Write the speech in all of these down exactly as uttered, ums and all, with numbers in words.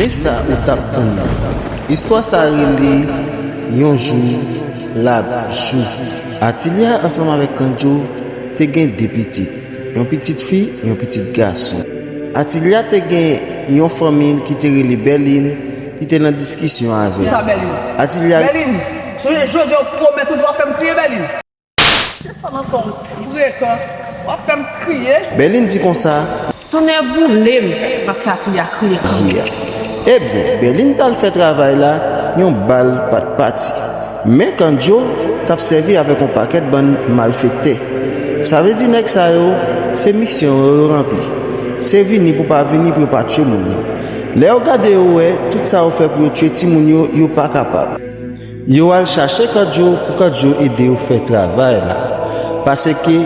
Men sa ou t ap tann nan. Istwa sa a rele Yon Jou l ap Jou. Atilya ansanm avèk Kandjo te gen de pitit, yon pitit fi, yon pitit gason. Atilya te gen yon fanmi l ki te rele Bèlin, ki te nan diskisyon avè l. Kisa Bèlin? Atilya. Bèlin, sonje jodi a ou pwomèt ou di w ap fè m kriye, Bèlin. Se sa nan son frekan, w ap fè m kriye. Bèlin di konsa. Tonnè boule m, m ap fè Atilya kriye kanmenm. Yeah. Ebyen, Bèlin t al fè travay la, yon bal pa t pati. Men Kandjo t ap sèvi avèk yon pakèt bann malfektè. Sa vle di nèg sa yo, se misyon yo yo ranpli. Se vini pou pa vini pou yo pa tchwe moun yo. Lè yo gade yo wè, tout sa yo fè pou yo tchwe timoun yo, yo pa kapab. Yo al chache Kandjo pou Kandjo ede yo fè travay la. Paske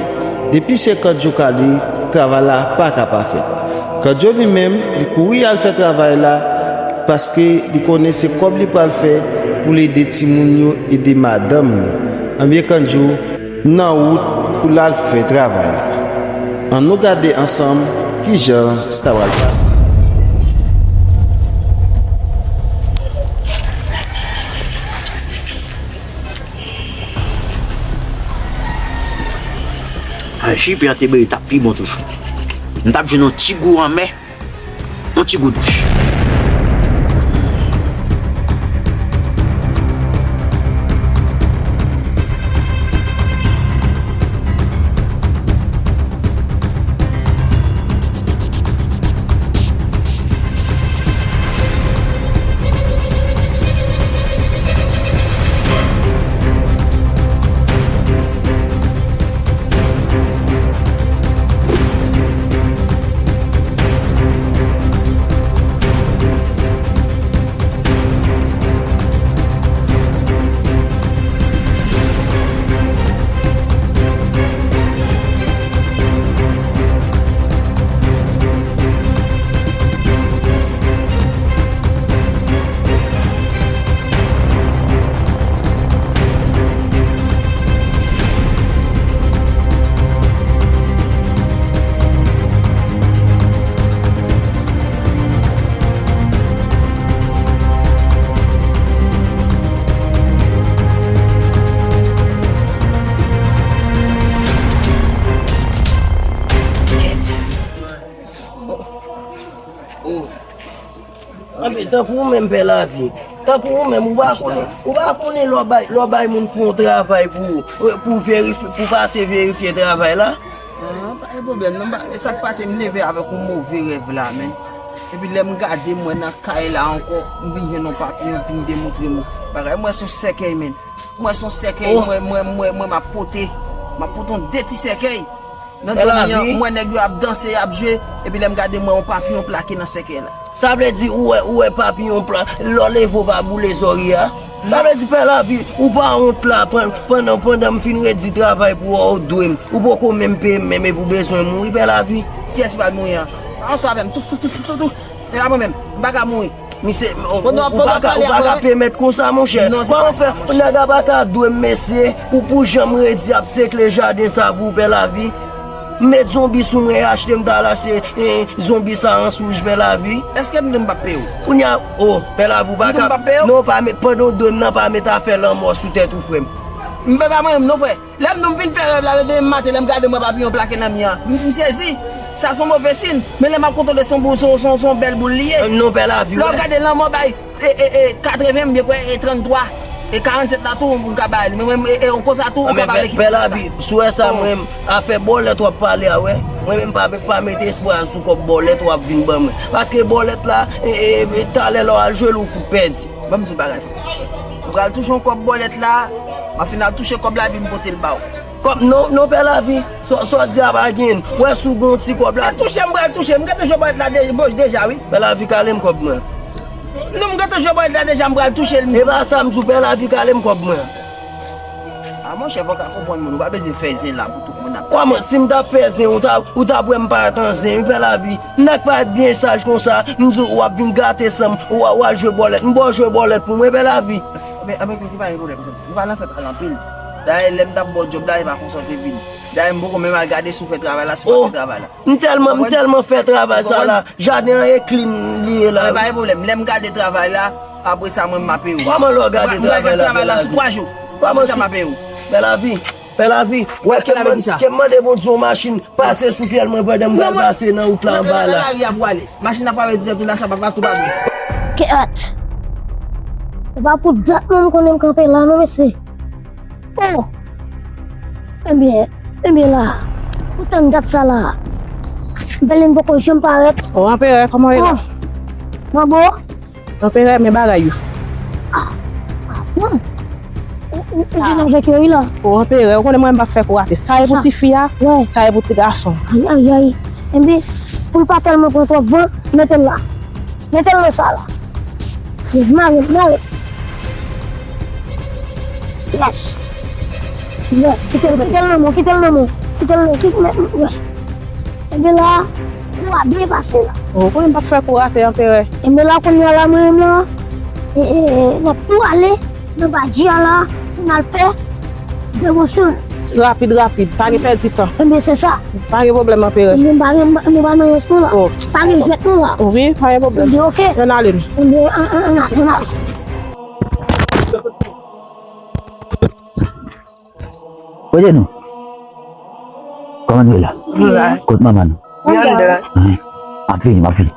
depi se Kandjo k ale, travay la pa ka pa fèt. Kandjo li menm, li kouri al fè travay la, paske li konnen se kòb li pral fè pou l ede timoun yo, ede madanm li. Anbyen Kandjo nan wout pou l al fè travay la. Ann nou gade ansanm kijan sa pral pase. A, jipen an te byen, li t ap pi bon toujou. M t ap jwenn yon ti gou anmè, yon ti gou dous. Anben, tankou ou menm, Pè Lavi. Tankou ou menm, ou pa konnen, ou pa konnen lè w bay, lè w bay moun fè yon travay pou, pou verifye, pou pase verifye travay la. Ah, pa gen pwoblèm non, e sa k pase, m leve avèk yon move rèv la, men. Epi lè m gade, m wè nan kay la ankò, m vin jwenn yon papiyon, vin demontre m bagay. M wè se yon sèkèy, men. M wè se yon sèkèy, m wè, m wè, m wè, m wè m ap pote. M ap pote yon de ti sèkèy. Nan dòmi an, m wè nèg yo ap danse, y ap jwe, epi lè m gade, m wè yon papiyon plake nan sèkèy la. Sa vle di ou wè, ou wè papiyon pla-, lè w leve w pa boule zòrye a? Sa vle di Pè Lavi, ou pa wont la, pan-, pandan, pandan m fin redi travay pou ou, ou dwe m. Ou poko menm peye m menm epi w bezwen mouri, Pè Lavi? Kiyès ki pral mouri an? Pa ansanm avè m. Tou, tou, tou, tou, tou, tou. E pa mwen menm, m pa ka mouri. Misye, ou, ou, ou pa ka, ou pa ka pèmèt konsa, monchè. Non, se pa sa, monchè. Kòman fè nèg la pa ka dwe m, mesye, pou, pou jan m redi ap sekle jaden sa pou ou, Pè Lavi? M met zonbi sou mwen, achte m t al achte, eh, zonbi sa an sou Pè Lavi. Èske m di w m p ap peye w? Kounye a, o, Pè Lavi, ou pa ka. M di w m p ap peye w? Non, pa met, pandan w dwe m nan, pa met afè lanmò sou tèt ou, frè m. M pa, pa mwen menm non, frè. Lè m di w m vin fè rèv la, lè demen maten, lè m gade m wè papiyon plake nan mi an. M, m sezi. Sa se yon move siy. Men lè m ap kontwole, se yon boul, se yon, se yon, se yon bèl boul li ye. Non, Pè Lavi, lè w gade lanmò bay, e, e, e, katreven, m byen kwè, e tranntwa, e karannsèt la tou, m ka bay li. Men, men, e, e, konsa tou, ou kapab ekip sa. Pè Lavi, si w wè sa, mwen, afè bòlèt w ap pale a, wè. Mwen menm, pa, pa mete espwa sou kòb bòlèt w ap vin ban mwen. Paske bòlèt la, e, e, e, talè lè w al jwe l, ou fout pèdi. Ban m di w bagay, frè. M pral touche yon kòb bòlèt la, m ap fin al touche kòb la, epi m pote l ba w. Kòb, non, non, Pè Lavi, sa, sa w di a pa gen. W wè si w gen yon ti kòb la. Se touche m pral touche, m gentan jwe bòlèt la de-, bon, deja, wi. Pè Lavi, kale m kòb mwen. Non, m gentan jwe bòlèt la deja, m pral touche l. E pa sa m di w, Pè Lavi, kale m kòb mwen. A, monchè, fò w ka konprann moun, ou pa bezwen fè zen la pou tout moun ap gade. Kòman, si m t ap fè zen, ou t ap, ou t ap wè m pa t an zen, wi, Pè Lavi. Nèg pa byen saj konsa, m di w w ap vin gate san m, w a, w a jwe bòlèt. M ba w jwe bòlèt pou mwen, Pè Lavi. Anben, anben, ki pa gen pwoblèm, zanmi. Nou pa nan fè pale anpil. Dayè, lè m t ap ba w djòb la, e pa konsa w te vini. Dayè m poko menm al gade si w fè travay la, si w pa fè travay la. M tèlman, m tèlman fè travay sa la. Jaden an e klin li ye la. Pa gen pwoblèm. Lè m gade travay la, apre sa, mwen, m a peye w. Kòman lè w gade travay la, Bèlavi? Kòman si Bèlavi, Bèlavi, wè ke m mande Bondye yon machin pase sou fyèl mwen pandan m pral pase nan wout la anba la. Nan lari a pou ale. Machin ap frape tout la, sa pa tou bagay. Kèt. E pa pou dat mwen m konnen m kanpe la, non, mesye. Oh! Ebyen, ebyen la, ou tann dat sa la. Bèlen poko janm parèt. Oh, anperè, kòman w ye la? Oh! Manbo? Anperè, men bagay yo. Ah! Ah, non. Ou, ou, ou vin avèk yo, wi, la. Oh, anperè, ou konnen mwen m p ap fè kou rate. Sa e pou tifi a, sa e pou ti gason. Ay, ay, ay. Ebyen, pou l pa tèlman pran twòp van, mete l la. Mete l nan sa la. Mare, mare. Yes. Bon, kite l, kite l nan men, kite l nan men, kite l nan, kite l nan men. Ebyen la, kou a byen pase la. Oh, konnen m p ap fè kou rate, anperè. Ebyen la, kounye a la, mwen menm la, e, e, e, n ap tou ale nan badji a la, pou n al fè devosyon. Rapid, rapid, pa gen pèdi tan. Ebyen, se sa. Pa gen pwoblèm, anperè. Nou pa gen, nou pa nan rès nou la. Oh. Pa gen jwèt nou la. Oh, wi, pa gen pwoblèm. Ebyen, oke. Ann ale nou. Ebyen, ann, ann, ann, ann ale. Kote nou? Kòman nou ye la? Kote manman nou? Li anndan. Wi. M ap vini, m ap vini.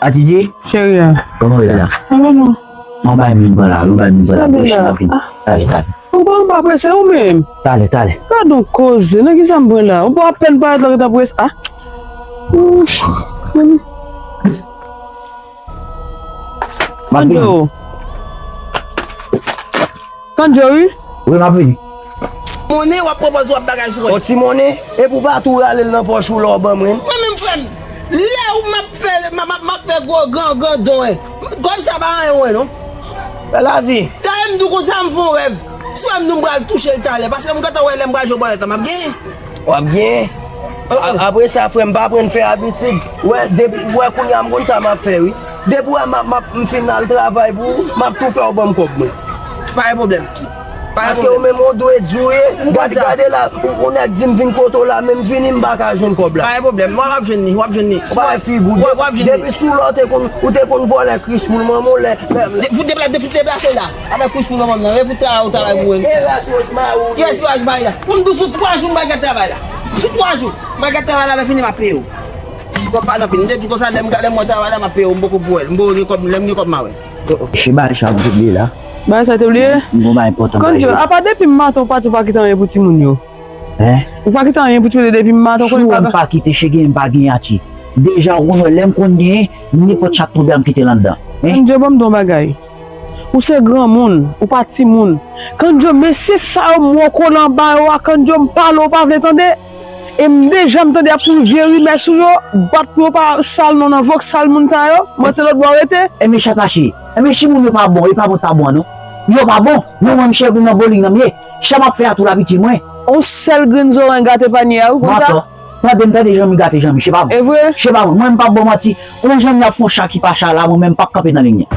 Atidye? Cheri a. Kòman w ye la? Kòman nou? Yon bagay m vin pran la, yon bagay m vin pran la, m prese, m ap vini. Talè, talè. Ou pa, ou pa prese ou menm? Talè, talè. Gad yon koze, nan kisa m pran la? Ou pa apèn parèt la, ou gentan prese. Ah. Ouf. M ap vini. Kandjo, wi. Wi, m ap vini. Monnen w ap pran pòz w ap bagay sou mwen. On ti monnen, epi w pa tou rale l nan pòch ou lè w ban mwen. Mwen menm frè m, lè ou m ap fè, m ap, m ap, m ap fè gwo gran, gran don, en. Kòb sa pa anyen, wen, non. Fè lavi. Talè m di w konsa m fè yon rèv. Si w wè m di w m pral touche l talè, paske m gentan wè lè m pral jwe bòlèt la, m ap genyen. W ap genyen. A-, apre sa, frè m, pa aprann fè abitid. Wè, depi, wè, kounye a m konn sa m ap fè, wi. Depi w wè m ap, m ap, m fin al travay pou ou, m ap tou fè w ban m kòb mwen. Pa gen pwoblèm. Pa gen pwoblèm. Paske ou menm ou dwe di w ye, gade, gade la, ou, ou nèk di m vin kote w la, men m vini, m pa ka jwenn kòb la. Pa gen pwoblèm. W ap jwenn li, w ap jwenn li. Ou pa wè figi w. W ap, w ap jwenn li. Depi sou lè w te konn, ou te konn vòlè Kris pou l manman w lè, lè, lè. Fout deplase, fout deplase la. Avèk kouch pou manman nan, e fout travay ou travay pou mwen. E rès Rosemary ou ye. Yes, Rosemary la. Pou m di w sou twa jou m pa gen travay la. Sou twa jou. M pa gen travay la, lè fini m ap peye w. Kòb pa nan pen. M te di w konsa, lè m, lè m wè travay la, m ap peye w. M poko pou wè l. M poko gen kòb, lè m gen kòb, m a wè. Che bagay sa m te bliye la. Bagay sa te bliye? M gon bagay enpòtan m bay jodi. Kandjo, apa depi maten ou pati ou pa kite anyen pou timoun yo? Hein? Ou pa kite anyen pou timoun yo depi maten ou konnen pa. Sou wè m pa kite, che gen m pa gen ati. Deja ou konn wè lè m konn genyen, nenpòt chat twouble a m kite l anndan. Hein? Kandjo, ban m di w yon bagay. Ou se granmoun, ou pa timoun. Kandjo, mesye sa yo m wè w kole anba yo a, Kandjo, m pale w pa vle tande. E m deja m tande y ap pou vye rimè sou yo, bat pou yo pa sal non nan voksal moun sa yo. Mwen se lòt bò w rete. Enben chat mache. Enben si moun yo pa bon, yo pa bon ta bon an non. Yo pa bon. Men mwen m chèf nan bowling nan m ye. Sa m ap fè a tou la piti mwen. On sèl grenn zorann gate panye a wi konsa. Mantò. Tande m tande Janmi gate Janmi, se pa mwen. E vre? Se pa mwen. Mwen m p ap ba w manti. Yon Janmi ap fè yon cha ki pa cha la, mwen menm m p ap kanpe nan liy li.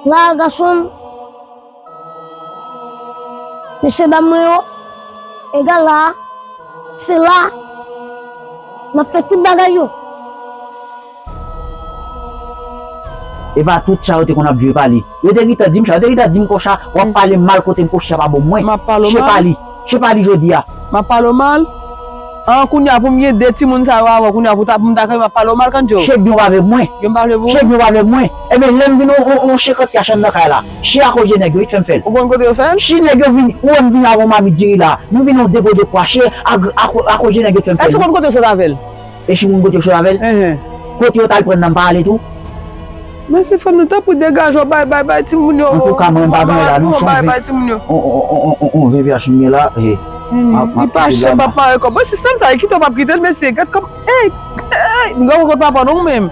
La, gason m, mesye dam mwen yo, egal la, se la, n ap fè tout bagay yo. E pa tout sa yo te konn ap jwe pa li. Yo te gentan di m sa, yo te gentan di m konsa, w ap pale mal kote m, konsa pa bon mwen. M ap pale w mal. Se pa li, se pa li jodi a. M ap pale w mal. An, kounye a pou m gen de timoun sa yo avan, kounye a pou ta, pou m ta kanpe, m ap pale w mal, Kandjo. Se byen w pa vle mwen. Yo m pa vle pou. Se byen w pa vle mwen. Ebyen, lè m vin yon, yon, yon senkant kach anndan kay la, se akoz de nèg yo wi k fè m fè l. Ou konn kote yo fè l? Si nèg yo vin, ou wè m vin ak yon mamit diri la, m vin yon depo de pwa, se ak, ak, akoz de nèg yo k fè m fè l. Èske ou konn kote yo sot avè l? E si moun kote yo sot avè l? Enhen. Kote yo t al pran nan m pa ale tou? Mèsi frè m, nou tanpri degaje w, bay, bay, bay timoun yo. Antouka, mwen m pa gen la non, bay, bay timoun yo. On, on, on, on, on V V H m gen la, e, m ap, m ap kite l la. Li pa chè, papa, e kòman sistèm sa, e kite w p ap kite l, mesye, gad kòm, ey, ey, m gen yon kot papa non ou menm.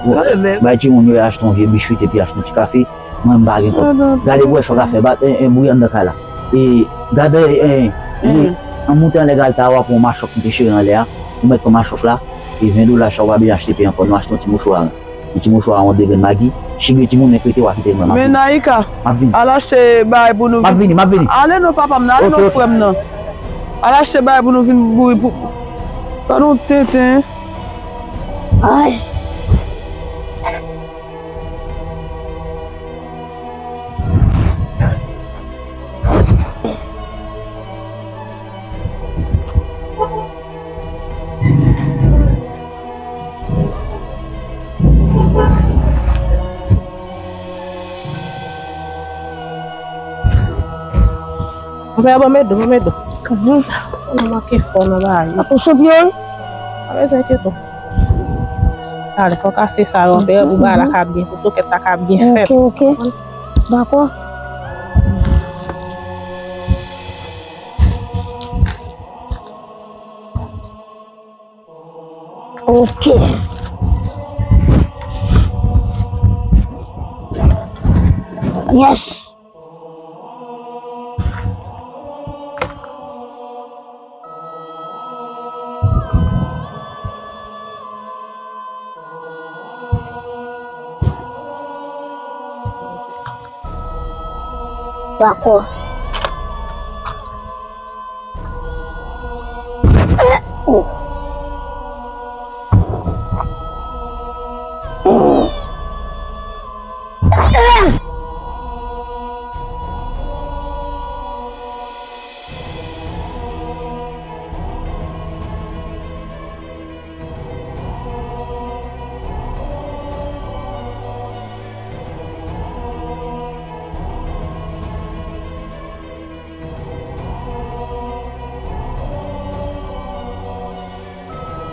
Kanmenm. Bay timoun yo achte yon vye biswit epi achte yon ti kafe. Mwen m pa gen kòb. Gade pou wè sa w ka fè, bat, e, e, bouyi anndan kay la. E, gade, e, e, an moute anlè galta a, w ap wè yon machòk ki te chire anlè a. Ou mèt pran machòk la, e ven dola sa w pa bezwen achte pen ankò, nou achte yon ti mouchwa, yon ti mouchwa, yon de grenn magi, chigre timoun, men prete w a kite l mwen, m ap vini. Men Naïka, m ap vini. Al achte bagay pou nou vin. M ap vini, m ap vini. Ale non papa m nan, ale non frè m nan. Al achte bagay pou nou vin bouyi pou, pa nou tenten. Ay. Anfè, ban m ede w, ban m ede w. Mhm. Ou manke fò nan bagay. Ap yon chanpyon wi. Pa bezwen enkyete w. Talè, fò w kase sa yo, anfè, pou bagay la ka byen, pou tokèt la ka byen fèt. Ok, ok. Dakò. Ok. Yes. Dakò.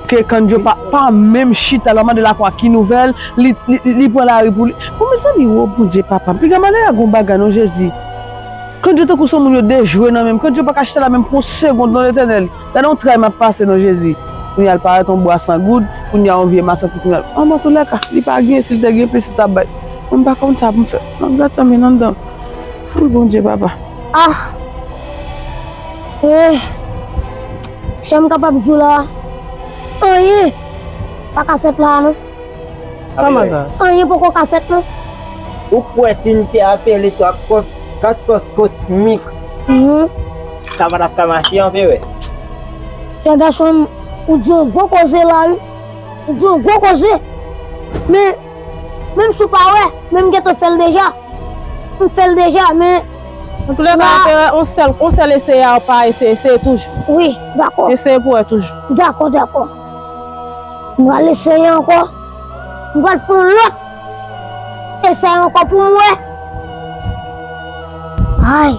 Ke Kandjo pa, pa menm chita, lè w mande lakwa ki nouvèl, li, li, li, li pran lari pou li. Bon, mezanmi, wo, Bondye, papa m. Piga malè a gon bagay, non, Jezi. Kandjo tankou se yon moun yo dejwe nan men m. Kandjo pa ka chita la menm pou yon segonn, non, Letènèl. Gade yon tray m ap pase, non, Jezi. Kounye a, l parèt yon bwa san goud, kounye a, yon vye masank pou tounen. Anmwatoulèka, li pa gen, si l te gen plis, li t ap bay. Mwen, m pa konn sa pou m fè. Non, gad sa m gen anndan. Wi, Bondye, papa. Ah! Eh! Sa m kapab di w la, anyen pa ka fèt la a non. Kòman sa? Anyen poko ka fèt non. Ou kwè si m te apele twa kòs, kat fòs kosmik, mhm, sa pa t ap ka mache, Anperè? Chè gason m, ou di yon gwo koze la wi. Ou di yon gwo koze. Men, menm si w pa wè, men m gentan fè l deja. M fè l deja, men. Antoulèka, la, Anperè, on sèl, on sèl eseye a, ou pa eseye, eseye toujou. Wi, dakò. Eseye pou wè toujou. Dakò, dakò. M pral eseye ankò. M pral fè yon lòt eseye ankò pou m wè. Ay.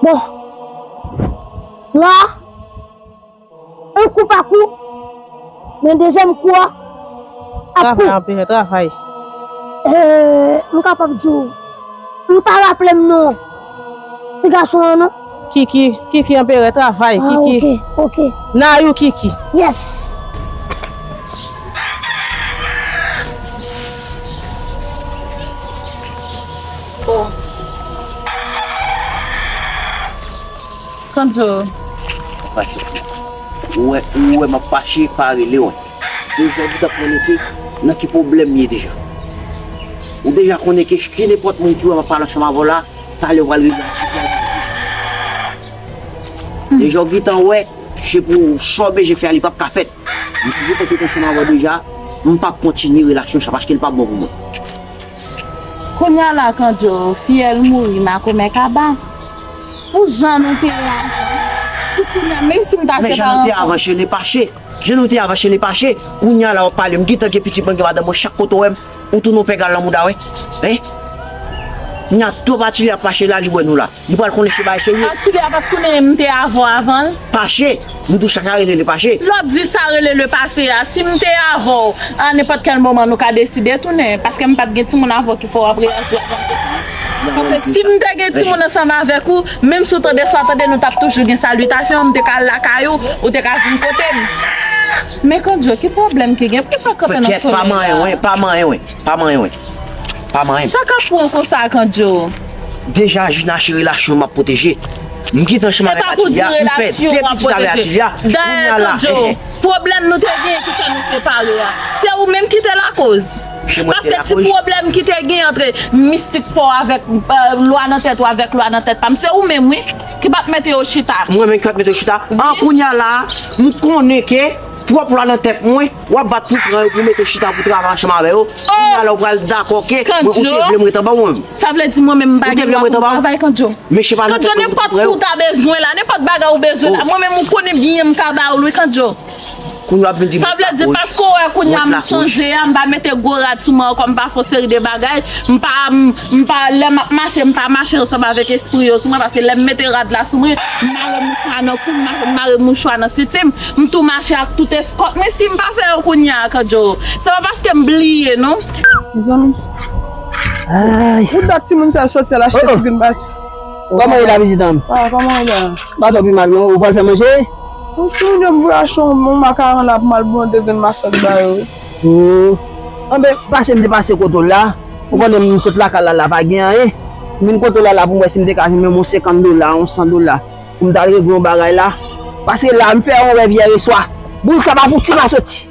Bon. La, yon kou pa kou, men dezyèm kou a, ap kou. Travay, Anperè, travay. Eh, m kapab di w, m pa raple m non ti gason an non. Kiki, Kiki, Anperè, travay, ah, Kiki. Ok, ok. Nayou Kiki. Yes. Bon. Kandjo. Ou wè, ou wè m ap fache, pa rele w. Deja ou gentan konnen ke nan ki pwoblèm m ye deja. Ou deja konnen ke ki nenpòt moun ki wè m ap pale ansanm avè w la, talè ou pral regle. Deja ou gentan wè, se pou sa w bezwen fè a, li p ap ka fèt. M toujou tande ansanm avè w deja, m p ap kontinye relasyon sa paske l p ap bon pou mwen. Kounye a la, Kandjo, fiyèl mouri, makomè kaba. Pou jan nou te ye avan, pou kounye a, menm si m ta separe ansanm. Men jan nou te ye avan, se le pase. Jan nou te ye avan, se le pase. Kounye a la, w ap pale, m gentan gen pitit mwen, gen madanm mwen, chak kote w wè m, ou tounen yon pègal nan mouda w, wi. Hein? Kounye a, twòp Atili ap pase la, li wè nou la. Li pral konnen se bagay serye. Atili a pa t konnen m te avè w avan l? Pase, m tou sa ka rele le pase. Lè w ap di sa rele le pase a, si m te avè w, a nenpòt kèl moman nou ka deside tounen. Paske m pa t gen timoun avè w ki fè w ap reyaji avan m te tounen. Paske si m te gen timoun ansanm avèk ou, menm si w tande sa w tande, nou t ap toujou gen salitasyon, m te ka al lakay ou, ou te ka vin kote m. Men Kandjo, ki pwoblèm ki gen? Poukisa w kanpe nan solèy la? Kèt, pa manyen w, pa manyen w, pa manyen w. Pa manyen m. Sa k ap pran w konsa, Kandjo? Deja, Jina, se relasyon m ap pwoteje. M gentan ansanm avèk Atili a, m fè de pitit avèk Atili a. Dayè, Kandjo, pwoblèm nou te genyen ki fè nou separe a, se ou menm ki te lakoz. Paske ti pwoblèm ki te gen ant mistik pa w avèk, euh, lwa nan tèt ou avèk lwa nan tèt pa m, se ou menm, wi, ki pa t mete yo chita. Mwen menm ki pa t mete yo chita? An, kounye a la, m konnen ke twòp lwa nan tèt mwen, w ap bat pou pran yo, pou mete chita, pou travay ansanm avè yo. Kounye a la, ou pral dakò ke mwen, ou te vle m ret anba w, mwen menm. Sa vle di mwen menm m pa gen dwa pou m travay, Kandjo? Men se pa nan tèt mwen pou pran yo. Kandjo, nenpòt kou w ta bezwen la, nenpòt bagay ou bezwen la, mwen menm ou konnen byen m ka ba ou l, wi, Kandjo. Kounye a w ap vin di m sa vle di paske w wè kounye a m chanje a, m pa mete gwo rad sou mwen ankò, m pa fè yon seri de bagay, m pa, m, m pa, lè m ap mache, m pa mache ansanm avèk espri yo sou mwen, paske lè m mete rad la sou mwen, m mare mouchwa nan kou m, m mare mouchwa nan senti m, m tou mache ak tout eskòt mwen, si m pa fè yo kounye a, Kandjo, se pa paske m bliye, non. Mezanmi. Ay. Pou dat timoun sa soti al achte ti grenn bas. Kòman ye la, pitit an m? Ah, kòman ye la? Pa twò pi mal, non. Ou pral fè manje? Bon, timoun yo, m voye achte yon, yon makaron la pou m al blonde grenn masòk ba yo. Oh. Anben, pase m te pase kote w la. Ou konnen m sot lakay la, la pa gen anyen. M vin kote w la, la pou m wè si m te ka jwenn menm yon senkant dola, yon san dola. Pou m ta al regle yon bagay la. Paske la, m fè yon rèv yè swa. Boul sa pa fouti pa soti.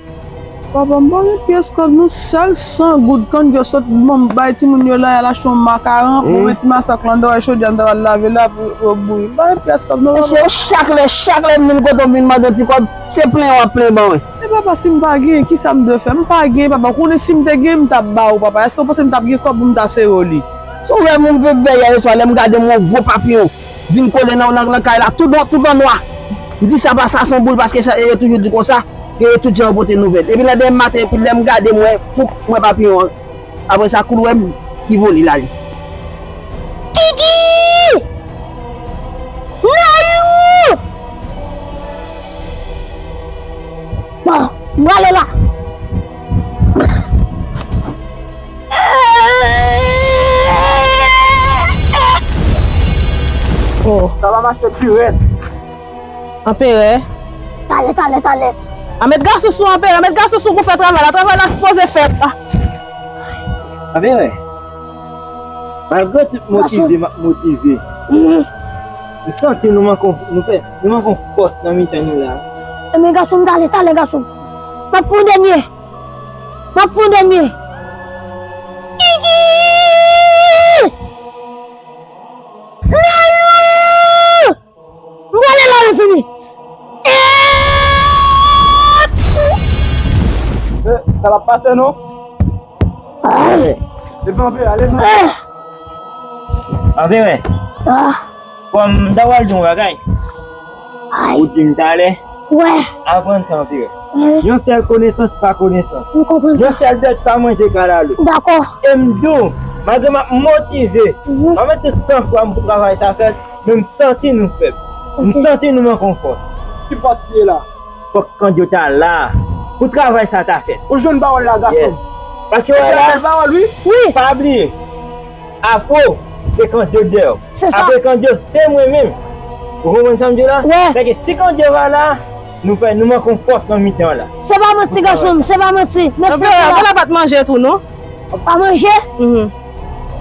Papa, m pa gen pyès kòb non, sèl san goud Kandjo sot ban m bay timoun yo la, y al achte yon makaron, pou yon ti masòk lan, dòyè chòdya m ta pral lave la pou yo bouyi. M pa gen pyès kòb non, papa. Mesye, chak lè, chak lè m vin kote w, m vin mande yon ti kòb, se plenyen w ap plenyen ban mwen. E papa, si m pa gen, kisa m dwe fè? M pa gen, papa. Ou konnen si m te gen, m t ap ba ou, papa. Èske w panse m t ap gen kòb pou m ta sere w li? Se yon rèv m fè yè swa, lè m gade m wè yon gwo papiyon vin kole nan, nan, nan kay la, tout an, tout an nwa. M di sa pa sa, se yon boul, paske sa, yo toujou di konsa, ke yo tout jan yo pote nouvèl. Epi lè demen maten, epi lè m gade, m wè, fouk, m wè papiyon an. Apre sa, koulwè m, li vole, l ale. Kiki! Nanou! Bon, m prale la. Oh. Sa va mache pi rèd. Anperè. Talè, talè, talè. A met gason sou anperè, met gason sou pou fè travay la. Travay la sipoze fèt. Ah. Anperè. Malgre tout motive m ap motive, m santi nou manke, nou fè, nou manke fòs nan mitan nou la. Ebyen gason m, talè, talè gason m. M ap fè yon dènye. M ap fè yon dènye. Kiki! Nanou! M prale la, mezanmi. Eh, sa p ap pase non. Ay. Leve anperè, leve anperè. Anperè. Ah. Bon, m ta pral di w yon bagay. Ay. Ou di m talè. Wè. Aprann sa anperè. Wè. Yon sèl konesans pa konesans. M konprann sa. Yon sèl bèt pa manje kalalou. Dakò. E m di w, malgre m ap motive, m ap mete tout sanfwa m pou travay sa fèt, men m santi nou fèb. M santi nou manke yon fòs. Ki fòs ki ye la? Fòk Kandjo ta la pou travay sa ta fèt. Ou jwenn pawòl la, gason m. Paske w wè la, pawòl, wi. Wi. Pa bliye. Afro, se Kandjo dèyè w. Se sa. Apre Kandjo, se mwen menm. Ou konprann sa m di w la? Wè. Sèke si Kandjo pa la, nou fè, nou manke yon fòs nan mitan la. Se pa manti, gason m, se pa manti. Mèsi. Anperè, pa manje tou, non. Pa manje? Mhm.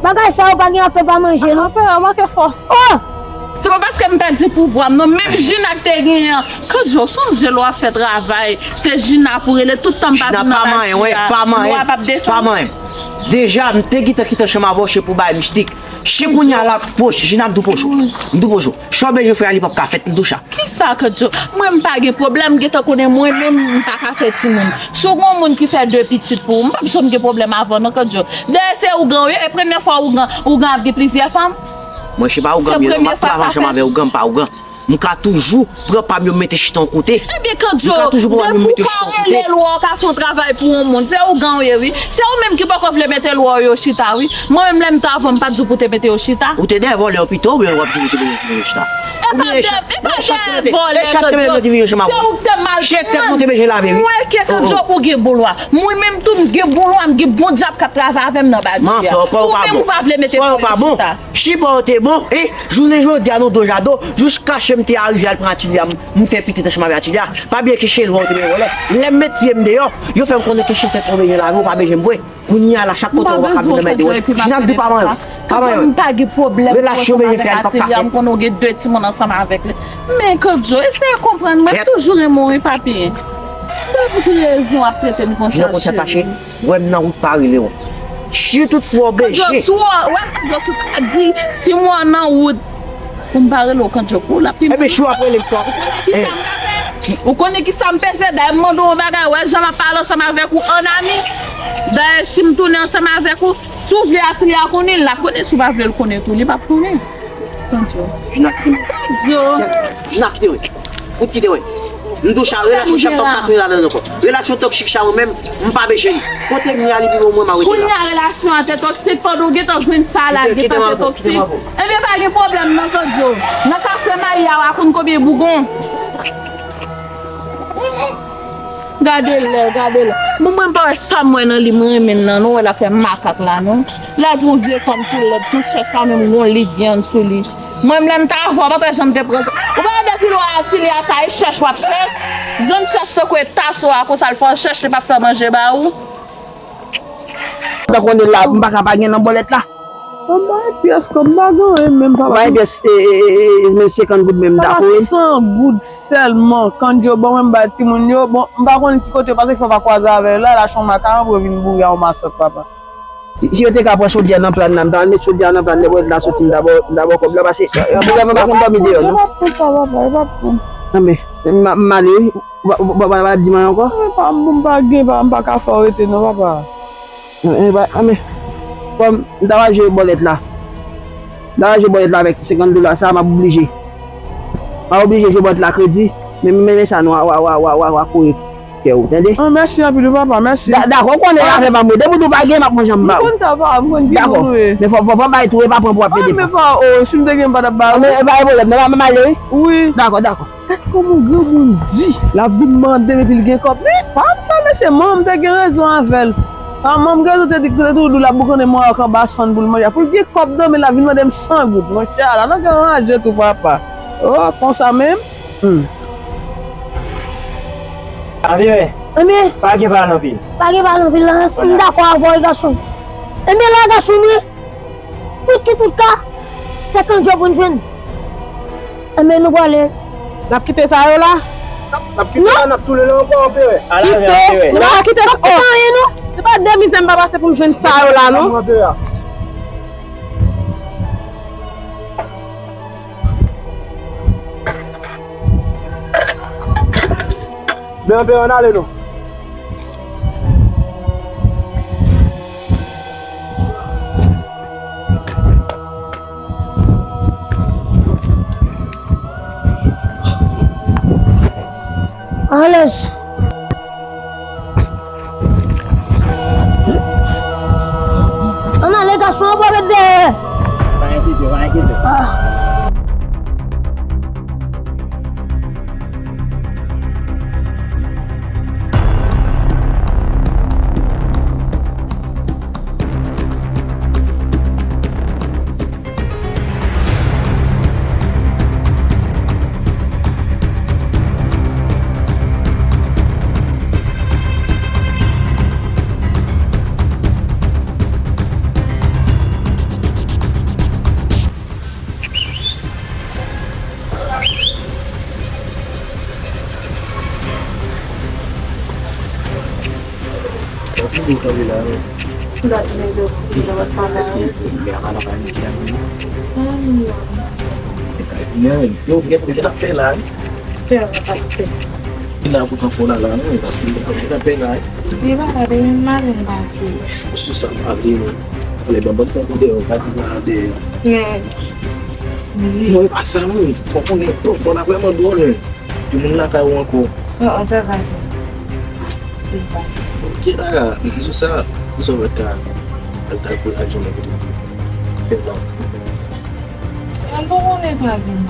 Bagay sa yo pa gen afè pa manje, non. Anperè, ou manke fòs. Oh! Se pa paske m pèdi pouvwa m non, menm Jina k te genyen an. Kandjo, sonje lè w ap fè travay, se Jina pou rele, tout tan m pa vin nan bati a, lwa p ap desann. Deja, m te gentan kite chanm avè w, se pou bay mistik. Si kounye a la, poch, Jina, m tou poch ou. M tou poch ou. Sa w bezwen fè a, li p ap ka fèt, m tou cha. Kisa, Kandjo? Mwen, m pa gen pwoblèm, m gentan konnen mwen menm, m pa ka fè timoun. Si w gen yon moun ki fè de pitit pou ou, m p ap janm gen pwoblèm avè w non, Kandjo. Dayè, se ougan w ye, e premye fwa ougan, ougan ap gen plizyè fanm? Mwen, se pa ougan m ye non, m ap travay ansanm avè ougan, m pa ougan. M ka toujou pran pa m yo mete chita yon kote. Ebyen, Kandjo, depi w ka rele lwa w ka fè yon travay pou yon moun, se ougan w ye wi. Se ou menm ki poko vle mete lwa w yo chita wi. Mwen menm lè m t avè w, m pa t di w pou w te mete yo chita. Ou te dèyè vòlè yo pito oubyen w ap di w te vin yo chita? E pa dèyè vòlè, Kandjo. Se ou k te mal pran. Mwen ke, Kandjo, ou gen bon lwa. Mwen menm tou m gen bon lwa, m gen bon dyab k ap travay avè m nan bati a. Ou menm ou pa vle mete lwa w yo chita. Chita w te bon, en? Jounen jodi a nou do jado, jous kache m te arive al pran Atilya, m, m fè pitit ansanm avè Atilya. Pa bliye ke se lwa w te bezwen vòlè. Lè m met pye m deyò, yo fè m konnen ke se tèt mwen bezwen lave, ou pa bezwen m vre. Kounye a la, chak kote w wè k ap vin nan mède w. Jina, m di pa manyen. Pa manyen. M pa gen pwoblèm pou ansanm avèk Atilya, m konnen w gen de timoun ansanm avèk li. Men Kandjo, eseye konprann mwen, m toujou renmen w wi, papi. Pou ki rezon w ap trete m konsa, cheri? Wè m nan wout pa rele w. Si toutfwa w bezwen. Kandjo, si w wè m, Kandjo, si w pa di, si m wè w nan wout, pou m pa rele w, Kandjo, pou l ap pi mal. Ebyen, si w ap rele m, ou konnen kisa m peze, dayè m mande w yon bagay, wè jan m ap pale ansanm avèk ou an ami. Dayè, si m tounen ansanm avèk ou, si w vle Atilya konnen, l ap konnen, si w pa vle l konnen tou, li p ap konnen. Kandjo. Jina, kite mwen. Kandjo. Jina, kite mwen. Fout kite mwen. M tou cha, relasyon sa m p ap ka tounen ladan l ankò. Relasyon toksik sa mwen menm, m pa bezwen li. Kote m ye a, li pi bon mwen, m a rete la. Kounye a relasyon an te toksik, pandan w gentan jwenn sa la, li gentan te toksik. Ebyen, pa gen pwoblèm non, Kandjo. Nan kase mayi a, w a konn konbyen bougon. Gade lè, gade lè. Bon, mwen m pa wè sa m wè nan li, mwen renmen l nan, non, wè l ap fè makak la, non. L al pran yon vye fanm tou lèd, tou chèch la menm gon lig vyann sou li. Mwen menm lè m t avè w, pa t wè jan m te pran. Ou pa wè de kilo a Atilya sa, e chèch w ap chèch. Jwenn chèch tankou e taso a, konsa l fè w chèch, li p ap fè manje ba ou. Ou ta konnen la, m pa ka pa gen nan bòlèt la. Mwen bay pyès kòb, m pa gen anyen menm, papa. Bay pyès, e, e, e, e, menm senkant goud menm, dakò, wi. Papa, san goud sèlman, Kandjo ban mwen, m bay timoun yo, bon, m pa konn ki kote yo pase, fò w pa kwaze avè yo la, l achte yon makaron pou yo vin boure a yon masòt, papa. Si, si yo te ka pran chodyè nan plàn nan, m ta al met chodyè nan plàn, lè bòlèt la soti, m ta ba w, m ta ba w kòb la, paske, e, e, m pa konn dòmi deyò, non. Yo p ap pran sa, papa, yo p ap pran. Anben, m, m ale, wi. Ou pa, ou pa, ou pa, ou pa di m anyen ankò? Mwen pa, m pa gen, pa, m pa ka fè w rete non, papa. Anben, anben, bon, m ta va jwe bòlèt la. M ta va jwe bòlèt la avèk senkant dola sa, m ap oblije. M ap oblije jwe bòlèt la kredi, men, men, men sa nou a, a, a, a, a, a kore kè ou, tande? Ah, mèsi anpil wi, papa, mèsi. Da-, dakò, ou konnen afè pa m wi. Depi w di w pa gen, m ap pran jan m ba ou. M konn sa, papa, m konn ki moun ou ye. Dakò. Men fò, fò, fò bay tou, e pa pran pou w ap pede. Ah, men pa, oh, si m te gen, m pa t ap ba ou. Ah, men, e pa gen pwoblèm, men m ale wi. Wi. Dakò, dakò. Gad kòman granmoun di, l ap vin mande m epi l gen kòb. Men pa m sa, mesye, manman m te gen rezon avè l. Pa manman m gen rezon te di, te toujou di w l ap boukannen manròk anba sann pou l manje. Pou l gen kòb nan men l, l ap vin mande m san goud. Monchè, ala nou gen ranje tou, papa. Oh, konsa menm? Hmm. Anvi wi. Anvi. Pa gen pale anpil. Pa gen pale anpil, la, m dakò avè w, gason. Enben, la, gason m ye. Tout ki fout ka, se Kandjo pou n jwenn. Enben, nou prale. N ap kite sa yo la? N ap kite la, n ap toule la ankò, anpere. Ala, anpere. Nou pa kite sa. Oh. Se pa de mizè m pa pase pou m jwenn sa yo la, non. Men anpere, ann ale, non. Alèz. Ann ale, gason an, pa ret dèyè. Pa enkyete, pa enkyete. Ah. Mwen vin kanpe la, wi. Èske mè a pa nan pale ki a mwen? Men, yo, gen, gen ap fè la, wi. Fè, ap fè. Li la pou tan fò la, la, wi, paske gen ap fè la, wi. Li pa la, depi maten l pati. Èske sou sa, m pa vle, non. Ale, ban, ban fè pou deyò, pa di la deyò. Men, non, e pa sa, non. Fò konnen, fò la vrèman dwòl, wi. Gen moun lakay ou ankò? Non, sa va. Ok, Dara, sou sa, sou sa w ka al ta pou lajan mwen kote fè non. Mwen pa konnen pa gen.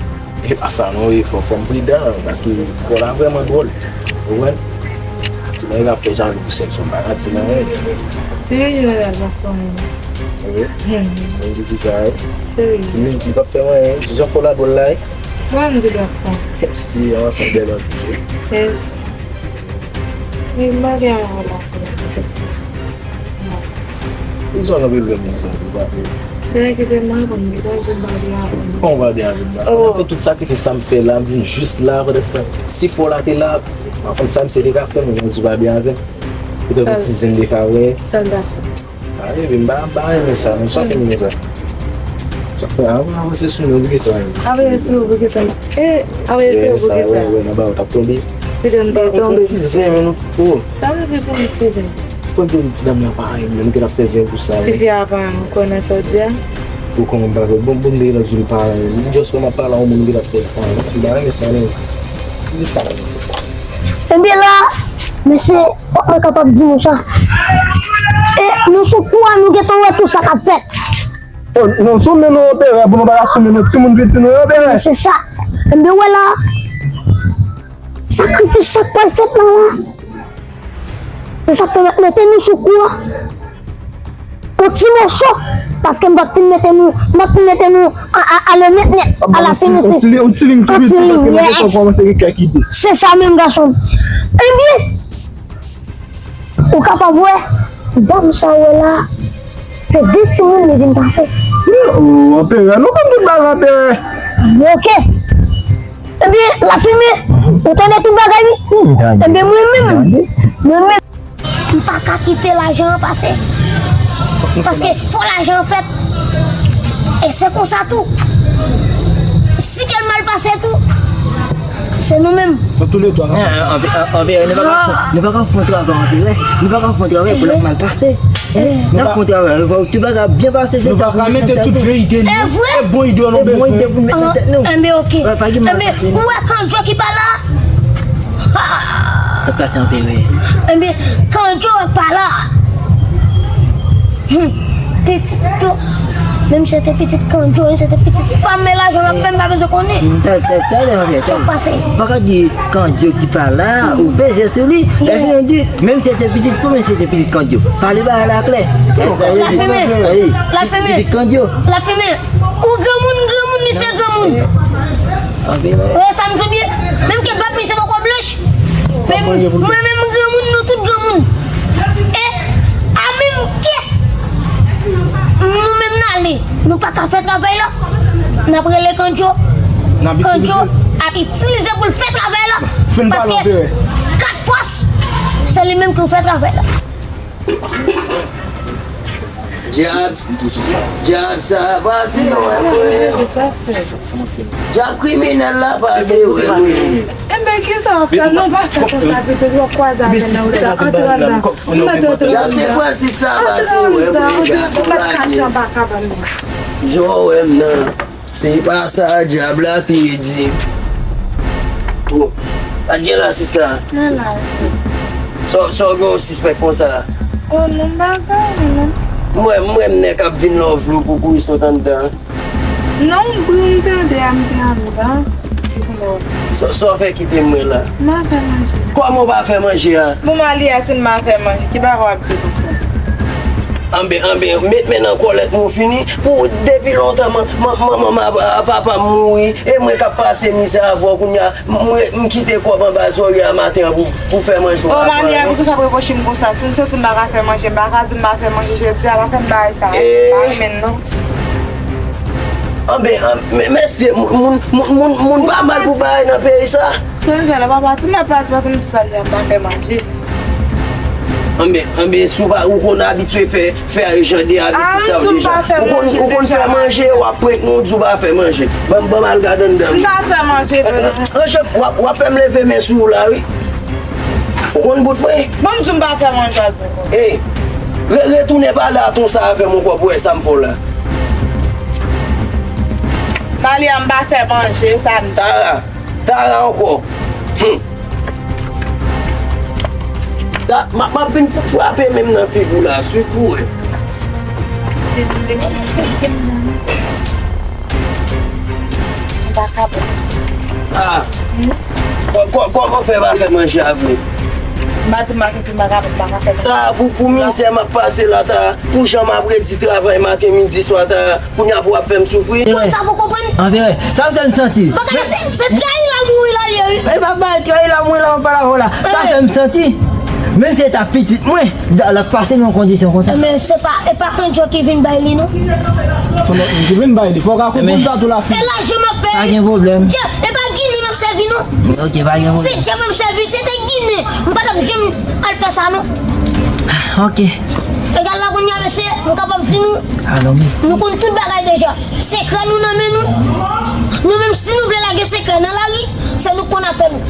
E pa sa non, wi, fò, fò m pridan, paske fò la vrèman dwòl. Ou konprann? Ti nèg ap fè jan pou sèks, yon bagay, ti nèg. Serye, la, la, fò mwen. Wi. Hmm. Mwen di sa, wi. Serye. Ti nèg, li p ap fè anyen, jan fò la dwòl la, wi. Mwen, m di l ap fè. Si, an, se yon bèl anpil. Yes. Men bagay an la. Ou sa nan bezwen moun sa, ou pa vle. Fè kite m aprann, kite m di bagay an. Kòman w pa byen avè m la? Oh. M fè tout sakrifis sa m fè la, m vin jis la, pandan se tan, si fò la te la, m pa konn sa misye te ka fè, mwen, mwen di w pa byen avè m. Poutèt yon ti zen de favè. Sa l ta fè? A, epi m pa, m pa renmen sa, non, sa fini konsa. Sa fè, a, mwen avanse sou mwen, poukisa? Avanse sou mwen, poukisa? E, avanse sou mwen, poukisa? Wè, wè, nan ba w t ap tonbe. Poutèt m te tonbe. Ti zen, men nou, oh. Sa m di pou m ti zen? Konn gen ti dam nan pa renmen, nou gen ap fè zen pou sa, wi. Tifi a pa renmen, ou konnen sa w di a? Ou konnen m pa renmen, bon, bon, m te gen nan di l pa renmen. M just wè m ap pale a yon moun, nou gen ap fè, pa renmen, m pa renmen sa, non. Di sa. Ebyen la, mesye, fòk mwen kapab di nou sa. E nou sou kou a, nou gentan wè tout sa k ap fèt. Oh, non, sou men nou opere pou nou pa ka sou men nou timoun piti nou opere. Se sa. Ebyen, wè la, sakrifis sa k pral fèt la, la. Se sa k fè m ap mete nou sou kou a. Yon ti moso, paske m p ap fin mete nou, m ap fin mete nou a, a, ale nèt, nèt, a la fin, yon ti, yon ti liy tou vit, paske mwen gentan kòmanse gen kèk ide. Se sa menm, gason m. Ebyen, ou kapab wè, dam sa w wè la, se de timoun li vin pase. Oh, anperè, nou konn tout bagay, anperè. Oke. Ebyen, lafimen, ou tande tout bagay, wi. Ebyen, mwen menm, mwen menm, m pa ka kite lajan an pase. Paske fò lajan an fèt. E se konsa tou. Si ke l mal pase tou, se nou menm. Anperè, nou pa ka fè yon travay, anperè. Nou pa ka fè yon travay pou l ap mal pase. N ap fè yon travay, fòk tout bagay byen pase, se sa. Nou pa ka mete tout verite, non. E vre? E bon ide nou bezwen. E bon ide pou n met nan tèt nou. Enben, oke. Enben, ou wè Kandjo ki pa la? Sa k pase, anperè? Enben, Kandjo pa la. Hmm. Pitit yo. Menm si se te pitit Kandjo, menm si se te pitit pa m, men lajan l ap fè, m pa bezwen konnen. Talè, talè, anperè, talè. Sa k pase? Pa ka di Kandjo ki pa la, ou bezwen sou li. Lè fini di, menm si se te pitit pa m, menm si se te pitit Kandjo. Pale bagay la klè. Lafimen. Lafimen. Pitit Kandjo. Lafimen. Ou granmoun, granmoun, misye granmoun. Anperè. Ou wè sa m sou pye? Menm ke bab misye poko blanch. Men mwen menm granmoun, nou tout granmoun. E a menm ke nou menm n ale, nou pa ka fè travay la. N ap rele Kandjo. Kandjo ap itilize pou l fè travay la. Paske kat fòs, se li menm ki fè travay la. Dyab, dyab sa pase wè mwen. Dyab kriminèl la pase wè mwen. Enben, kisa w ap fè? Non, pa fè konsa, pito w ap kwaze avè nan wout la, antre anndan. Ou mèt antre anndan. Dyab se pransip sa pase wè mwen, gason lage. Ou mèt kache anba kabann nan. Jan w wè m nan. Se pa sa dyab la te di. Oh, pa t gen la, sista? Mwen la. Sa, sa w gen yon sispèk konsa? Oh, non, m pa gen anyen, non. Mwen, mwen, m nèk ap vin la, w vle w pou kouri sot anndan. Non, bri m tande a, m te anndan. Sa, sa w fè kite mwen la? M pa fè manje. Kòman w pa fè manje a? Bon, Malia, si m pa fè manje, ki bagay w ap di konsa? Anben, anben, met men nan kòlèt mwen fini. Pou depi lontan, man, man, manman m a, a papa m mouri, e mwen k ap pase mizè avè w kounye a, mwen, m kite kòb anba zòrye a maten an pou, pou fè manje w. Oh, Malia, poukisa w ap repwoche m konsa? Si m santi m pa ka fè manje, m pa ka di m pa fè manje jodi a, pa fè m bagay sa. Pa renmen l, non. Anben, an, men, mesye, moun, moun, moun, moun pa mal pou bagay nan peyi sa. Se vre, lè papa, ti mè pati, paske m di sa, m pa fè manje. Anben, anben, si w pa, ou konn abitye fè, fè jan de abitit sa yo deja. Ou konn, ou konn fè manje, w ap prank nou, w di w pa fè manje. Ban m, ban m al gade anndan. M pa fè manje, vrèman. Ranje, w ap, w ap fè m leve men sou ou la, wi. Ou konn bout mwen? Ban m di w m pa fè manje avè w. Ey, re-, retounen pale a ton sa avè m ankò pou wè sa m fè w la. Malia, m pa fè manje, sa m di. Tara, Tara ankò. Hmm. Ta, m ap, m ap vin f-, frape menm nan figi w la, swiv pou wè. M pa kapab. Ah. Kò-, kò-, kòman fè pa fè manje avè m? M pa di m pa fè, m pa kapab, m pa ka fè manje. Ta, pou, pou mizè m ap pase la, ta, pou jan m ap redi travay maten, midi, swa, ta, kounye a pou w ap fè m soufri? Konn sa pou konprann. Anpè, sa fè m santi. Bagay se, se trayi la mouri la ye, wi. E pa bay trayi la mouri la, m pa la ho la. Sa fè m santi. Menm si se ta pitit mwen, l ap pase nan kondisyon konsa. Men se pa, e pa Kandjo ki vin bay li, non. Se lòt moun ki vin bay li. Fò w ka konprann sa tou la fi. E lajan m ap fè. Pa gen pwoblèm. Dje, e pa Ginen m ap sèvi, non. Ok, pa gen pwoblèm. Se dje m ap sèvi, se te Ginen. M pa t ap janm al fè sa, non. Ok. Egal la kounye a, mesye, m kapab di nou, nou konn tout bagay deja. Sekrè nou nan men nou. Nou menm, si nou vle lage sekrè nan lari, se nou k konn afè nou.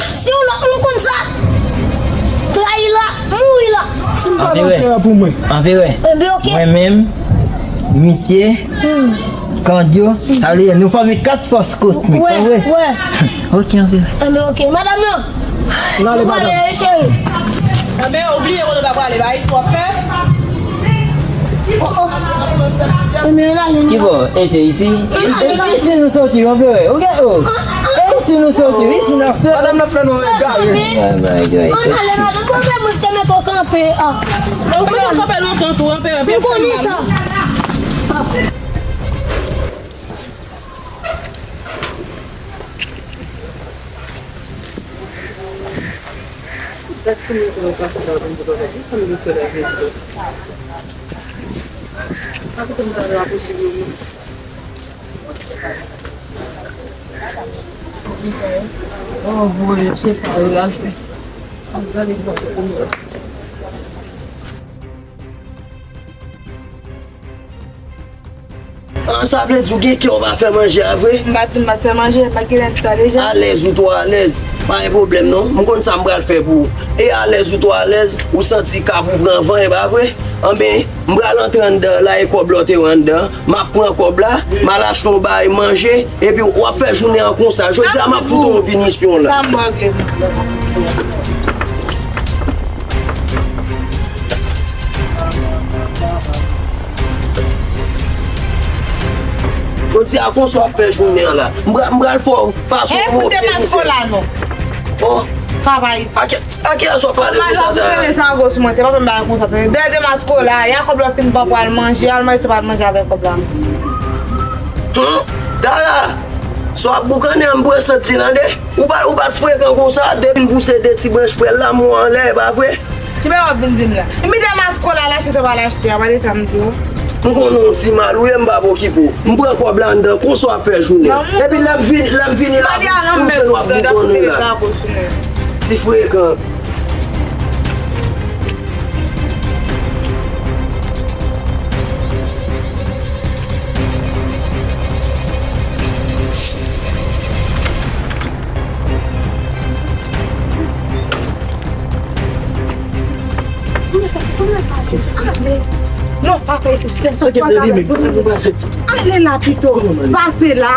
Si yon lòt moun konn sa, trayi la, mouri la. Anperè. Anperè. Ebyen, ok. Mwen menm, misye, Kandyo, sa vle di nou fòme kat fòs kosmik, pa vre? Wè, wè. Ok, anperè. Ebyen, ok. Madanm nan, nou prale, wi, cheri. Anben, ou bliye kote w ta prale, ba, isi w ap fè? Oh, oh. Ebyen, ann ale, nou. Ki bò? E te isi? Ann ale, isi nou soti, anperè. Ok, oh. E isi nou soti, isi n ap fè. Madanm nan fè nou egare. Ann ale, madanm. Bon, men mwen te mete w kanpe, ah. Ou mete w kanpe lontan tou, anperè. M konnen sa. Sa k tou mete nou pase la, nou poko fè sa nou te fè la, vye ti. Pa kote m ta rapwoche de ou, non. Oh, voye, se pa yo, al fè. Al gade bò kote nou. Ah, sa vle di w gen kè w pa fè manje a vre? M pa di m pa t fè manje, m pa t gentan di sa deja. Alèz ou twò alèz, pa gen pwoblèm non. M konn sa m pral fè pou ou. E alèz ou twò alèz, ou santi kab ou pran van, e pa vre? Anben, m pral antre anndan la e kòb la w te wè anndan. M ap pran kòb la, m al achte yon bagay manje, epi w ap fè jounen an konsa. Jodi a, m ap fout ou yon pinisyon la. Sa m regle. Jodi a, konsa w ap fè jounen an la. M pra-, m pral fè w pase yon move pinisyon. Oh. Travay isi. A ki, a ki lè sa w pale konsa, Tara? Mwen, sa gwo sou mwen, te pa fè m bagay konsa, tande. Dèyè de mas kola, y a kòb la fin pa pral manje, al manje, se pa al manje avèk kòb la. Hmm? Tara, sa w ap boukannen an, m pran sant li, tande. Ou pa, ou pa t frekan konsa, depi n pouse de ti branch prèl la, mwen anlè, e pa vre? Ki bagay w ap vin di m la? Epi de mas kola l achte, se pa l achte, a pa de sa m di w. M konnen w ti mal ou ye, m p ap okipe w. M pran kòb la anndan, konsa w ap fè jounen. Epi lè m vini, lè m vini la, pou jounen w ap boukannen la. Ti frekan. Ale. Non, pa fè ekspresyon. Ale la pito. Pase la.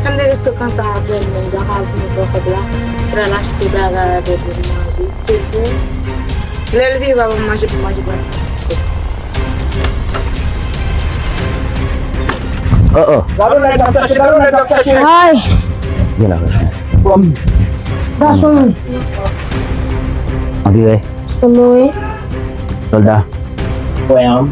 Ann rete konsa avè m, mwen, m pa ka vin pran kòb la, pral achte bagay avè nou manje. Se vre. Lè l vini, pa ban m manje pou manje, pral. Oh, oh. Gade nèg ap chache, gade nèg ap chache. Ay. Vin la, gason. Gason. Anpire. Solo, wi. Sòlda. Wè, an.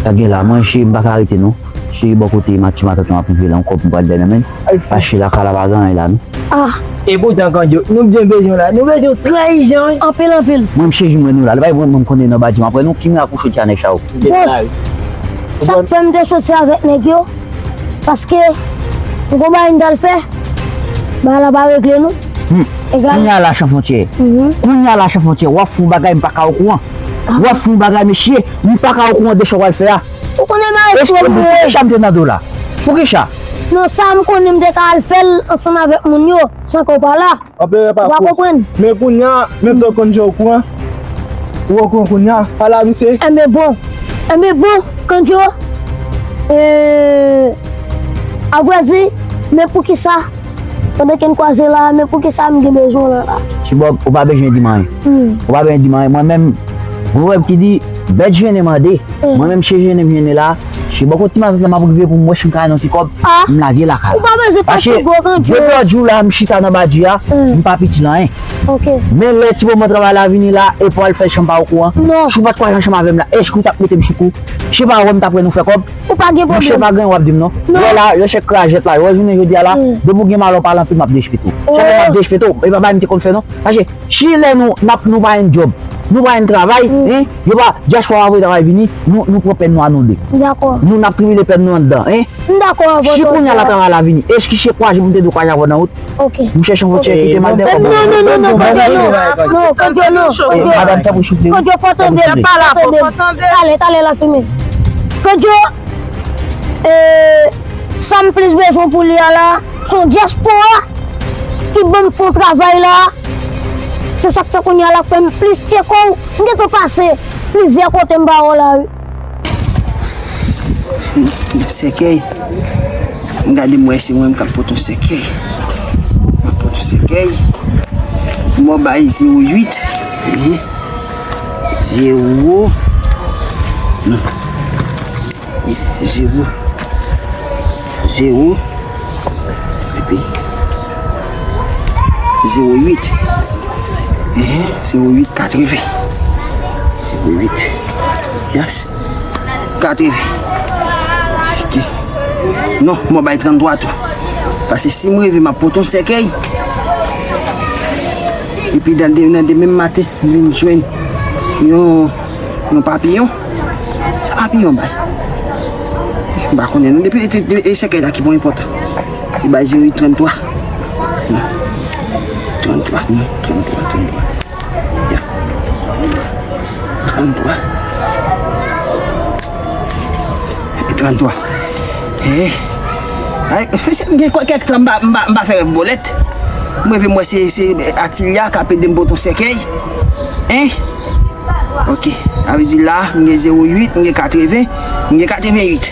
Sa gen la, manje, m pa ka rete, non. Cheri, bò kote ma ti matant lan ap rive la, yon kòb m pral dèyè men. Mache lakay la pa gen anyen la, non. Ah. E poutan, Kandyo, nou byen bezwen w la. Nou bezwen w trè ijan, wi. Anpil, anpil. Mwen, m cheri, mwen, nou la. Li pa mwen, mwen, m konnen nan badji, m apre nou, ki mirak ou soti a nèg sa yo. Bon, sa k fè m te soti avèk nèg yo, paske m gon bagay m t al fè. Bagay la pa regle non. Hmm. Egal. Kounye a la, Chan Fwontyè. Mhm. Kounye a la, Chan Fwontyè, w ap fè yon bagay m pa ka okouran. Ah. W ap fè yon bagay, mesye, m pa ka okouran de sa w pral fè a. Ou konnen m al Èske ekspre pou mwen. Poukisa m te nan do la? Poukisa? Non, sa m konnen m te ka al fè l ansanm avèk moun yo, san ke w pa la. Anperè pa fo. Ou pa konprann? Men kounye a, men Don Kandjo okouran. Ou okouran kounye a. Pale a misye. Enben bon. Enben bon, Kandjo. E, avrèdi, men poukisa, pandan ke n kwaze la, men poukisa m gen bezwen w la la? Chibòb, ou pa bezwen di m anyen. Hmm. Ou pa bezwen di m anyen. Mwen menm, pwovèb ki di, bèt jennen mande. Hmm. Mwen menm, se jennen m jennen la, se bò kote ti matant la m ap rive pou m wè si m ka jwenn yon ti kòb, ah, m lage lakay la. Ou pa bezwen fatige, Kandjo. Paske, depi lòt jou la, m chita nan badji a, hmm, m pa piti l anyen. Ok. Men lè ti moman travay la vini la, e pou al fè chanm pa okouran. Non. Si w pa t kwaze ansanm avè m la, èske w t ap mete m sou kou? Se pa wè m t ap wè nou fè kòb? Ou pa gen pwoblèm. Monchè, pa gen w ap di m non. Non. Wè la, wè chèk krajèt la, wè jounen jodi a la, hmm, depi w gen malè w pale anpil, m ap derespekte w. Oh. Chak lè m ap derespekte w, e pa bagay m te konn fè non. Paske, si lè nou, n ap, nou pa jwenn djòb, nou pa jwenn travay, hmm, en, yo pa, dyaspora pa voye travay vini, nou, nou pran pèn nou a nou de. Dakò. Nou, n ap tribile pèn nou anndan, en. M dakò avè w. Si kounye a la travay la vini, èske se kwaze pou m te dwe kwaze avè w nan wout? Ok. M chèche yon vòtè kite m al dèyè kòb la. Non, non, non, non, non, Kandjo, non. Non, Kandjo, non. Kandjo. Madanm, tanpri, souple. Kandjo, fò tande, fò tande. Talè, talè, la fini. Kandjo, e, sa m plis bezwen pou li a la, se yon dyaspora ki ban m fè yon travay la. Se sa k fè kounye a la fè m plis tcheke w. M gentan pase plizyè kote m pa wè w la, wi. Yon sèkèy. M gade m wè se mwen m k ap pote yon sèkèy. M ap pote yon sèkèy. M ap bay zewo uit. Ehe. Zewo. Non. Zewo. Zewo. Epi zewo uit. Ehe, zewo uit katreven. Zewo uit. Yes. Katreven. Ok. Non, mwen bay tranntwa tou. Paske si m reve, m ap pote yon sèkèy. Epi nan de, nan demen maten, m vin jwenn yon, yon papiyon. Sa papiyon bay? M pa konnen non. Depi, depi, depi, e sèkèy la ki pon enpòtan. Li bay zewo uit tranntwa. Non. Tranntwa, non. Tranntwa, tranntwa. Ya. Tranntwa. E tranntwa. Eh. Ay, m gen kèk tan m pa, m pa, m pa fè rèv bolèt. M reve m wè se, se Atilya k ap ede m pote yon sèkèy. Hein? Ok. Sa vle di la, m gen zewo uit, m gen katreven, m gen katreven uit.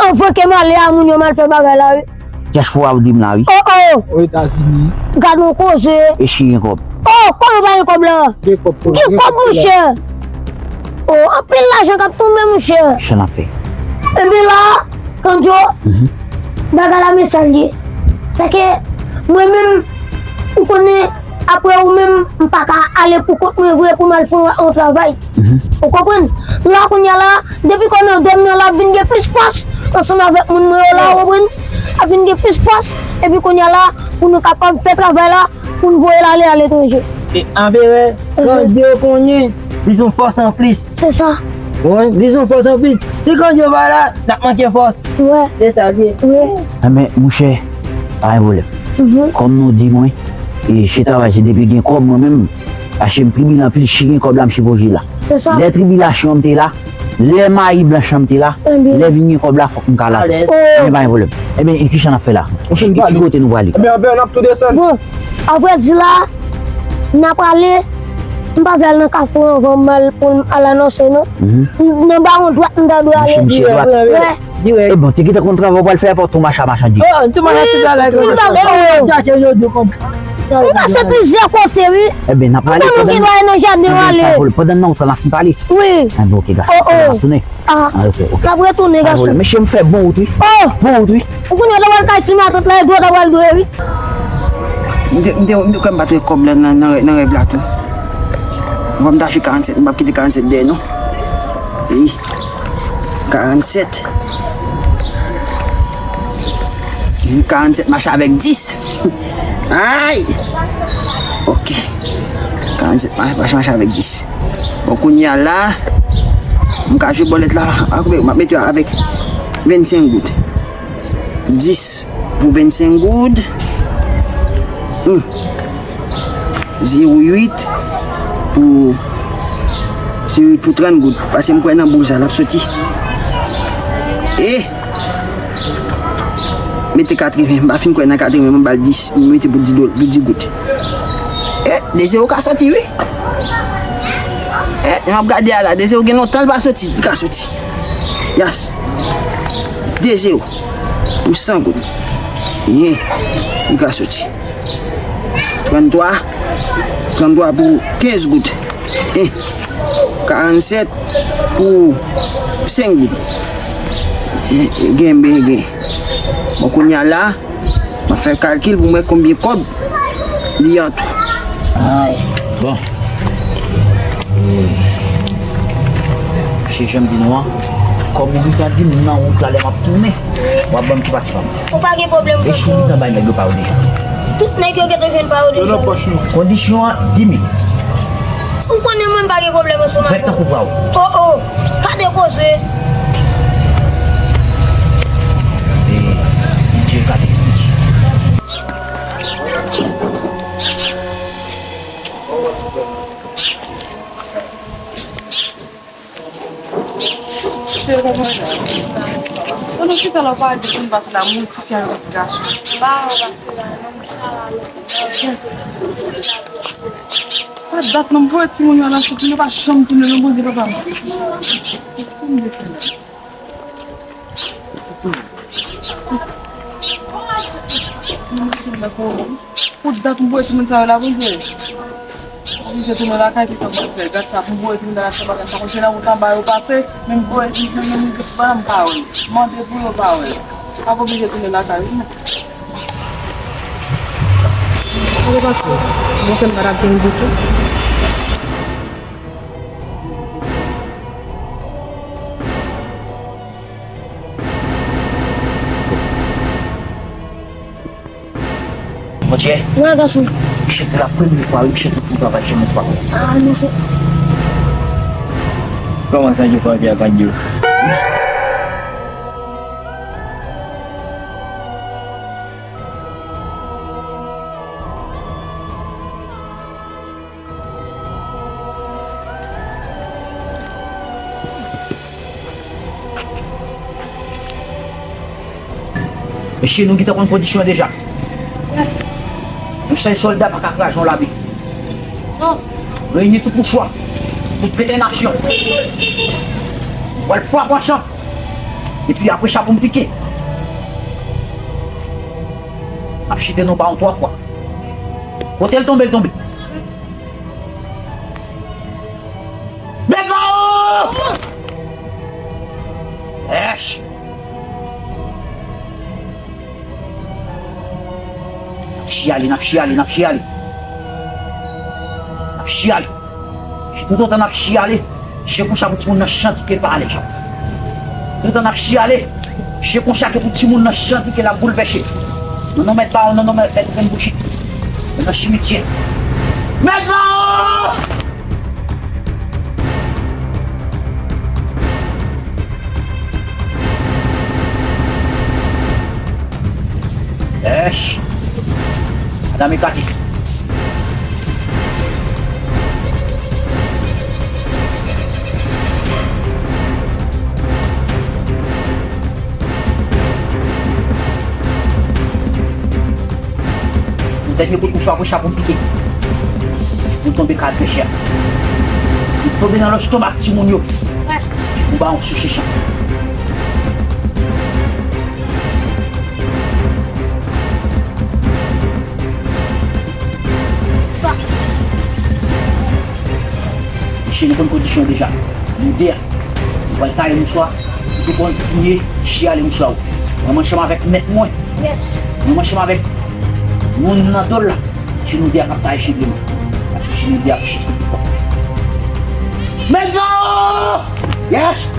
Anvan ke m ale a, moun yo m al fè bagay la, wi. Dyaspora ou di m la, wi. Oh, oh. Ozetazini. Gad yon koze. Èske gen kòb? Oh, kòman pa gen kòb la? Gen kòb, gen kòb, monchè. Oh, anpil lajan k ap tonbe, monchè. Sa n ap fè? Enben la, Kandjo, mhm, bagay la men sa l ye. Se ke mwen menm, ou konnen, apre ou menm, m pa ka ale pou kont mwen vre pou m al fè yon, yon travay. Mhm. Ou konprann? La kounye a la, depi kò nan dòm nan, l ap vin gen plis fòs ansanm avèk moun mwen yo la, ou konprann? Ap vin gen plis fòs, epi kounye a la, pou nou kapab fè travay la, pou n voye l ale aletranje. E anperè, mhm, Kandjo konnen, li se yon fòs anplis. Se sa. Wi, li se yon fòs anplis. Si Kandjo pa la, n ap manke fòs. Wi. Se sa l ye. Wi. Enben, monchè, pa gen pwoblèm. Mhm. Kòm nou di mwen, e, se travay, se depi gen kòb, mwen menm, paske m tribile anpil, si gen kòb la, m sipoze la. Se sa. Lè tribilasyon m te la, lè mayi blanch lan m te la, enben, lè vin gen kòb la, fòk m ka la tou. Alèz. Oh. Enben, pa gen pwoblèm. Enben, e kisa n ap fè la? Ki kote nou prale? Enben, anpè, n ap tou desann. Bon, avrèdi la, n ap prale, m pa vle al nan Kafou anvan m al pou m al anonse non. Mhm. Nan Bawon dwat m ta dwe ale. Monchè, misye dwat. Wè. Dirèk. E bon, te gentan konn travay ou pral fè a, pa w tou mache a machandiz. Oh, m tou mache a tout bagay. Wi, m ta konn. Chache jodi konn. M pase plizyè kote, wi. Enben, n ap prale. Pandan nou gen dwa nan jaden, nou ale. Pandan nan wout la, n ap fin pale. Wi. Enben, ok, gason. Oh, oh. N ap tounen. Ah. Ah, ok, ok. N ap retounen, gason. Mesye, m fè bon wout, wi. Oh. Bon wout, wi. Ou konnen w ta pral kay ti matant la, e dwe w ta pral dwe, wi. M te, m te, m te kwè m pa t wè kòb la nan, nan, nan rèv la tou. Mwen m ta achte karannsèt, m p ap kite karannsèt dèyè non. Wi. Karannsèt. Karannsèt mache avèk dis. Ay! Ok. Karannsèt mache, mache, mache avèk dis. Bon, kounye a la, m ka jwe bòlèt la, a konbyen, m ap mete avèk vennsenk goud. Dis pou vennsenk goud. Hmm. Zewo uit pou, zewo uit pou trant goud. Pase m kwè nan boul sa, l ap soti. E! Mete katreven, m pa fin kwè nan katreven, m ba l dis, m mete pou dis do-, pou dis goud. E, de zewo ka soti, wi. E, m ap gade a la, de zewo gen lontan l pa soti, li ka soti. Yas. De zewo pou san goud. Yen, li ka soti. Tranntwa, tranntwa pou kenz goud. E, karannsèt pou senk goud. Gen, gen, gen. Bon, kounye a la, m ap fè kalkil pou m wè konbyen kòb li an tou. Ay. Bon. E, se jan m di nou an, kòm ou gentan di m nan wout la lè m ap tounen, w ap ban m ti pati pa m. Ou pa gen pwoblèm, tonton. Eske ou gentan bay nèg yo pa yo deja? Tout nèg yo gentan jwenn pa yo deja. Yo nan pòch nou. Kondisyon an, di mil. Ou konnen mwen m pa gen pwoblèm ansanm avè w. Fè tankou pa w. Oh, oh. Gade koze. E, Bondye gade Bondye. Cheri, kòman w ye? Pandan chita la, w pa di pou m pase la, m yon ti fi avèk yon ti gason. Ba, w pase la, non, m chita la, non. Pa dat non, m voye timoun yo al achte, yo pa janm tounen non, Bondye papa m. Pou m defann. Pou dat m voye timoun sa yo la, Bondye. M oblije tounen lakay, kisa m pral fè? Gad sa, pou m voye timoun nan achte bagay sa, konn se nan wout anba yo pase, men m voye, men, men, men, m pa wè. M mande pou yo, pa wè. M ap oblije tounen lakay, wi, men. Mwen pase. Mwen fè m pa t ap jwenn ditou. Monchè. Wi, gason. Misye te la premye fwa, wi, misye te pou travay, se yon fwa. Ah, non, se. Kòman sa, yo pa gen avanyo? Mesye, nou gentan konn kondisyon an deja. Yon sèl sòlda pa ka kraze yon lame. Non. Reyini tout mouchwa, tout detenasyon. W al frape ansanm. Epi apre sa pou m pike. M ap chite non pa w twa fwa. Kote l tonbe, l tonbe. Mèt Mao! Èch! N ap chiyale, n ap chiyale, n ap chiyale. N ap chiyale. Toutotan n ap chiyale, se konsa pou timoun nan santi ke l pa alèz. Toutotan n ap chiyale, se konsa ke pou timoun nan santi ke l ap boulvèse. Non, non, mèt Mao, non, non, mèt, mèt Grenn Bouchit. Nan simityè. Mèt Mao! Èch! Madanm ekate. Yon dènye kout mouchwa pou sa pou m pike. Pou tonbe kal pechè. Pou tonbe nan lestomak timoun yo. Pou ba yon sou chichan. Sa. Mesye, nou konn kondisyon deja. Nou de a. Nou pral taye mouchwa. Ou te konn fouye, chiyale mouchwa ou. Mwen, m ansanm avèk mèt mwen. Yes. Mwen, m ansanm avèk moun nan do l la. Se nou de a k ap taye cheve nou. Paske se nou de a ki chèche pi fò. Mèt Mao! Yes!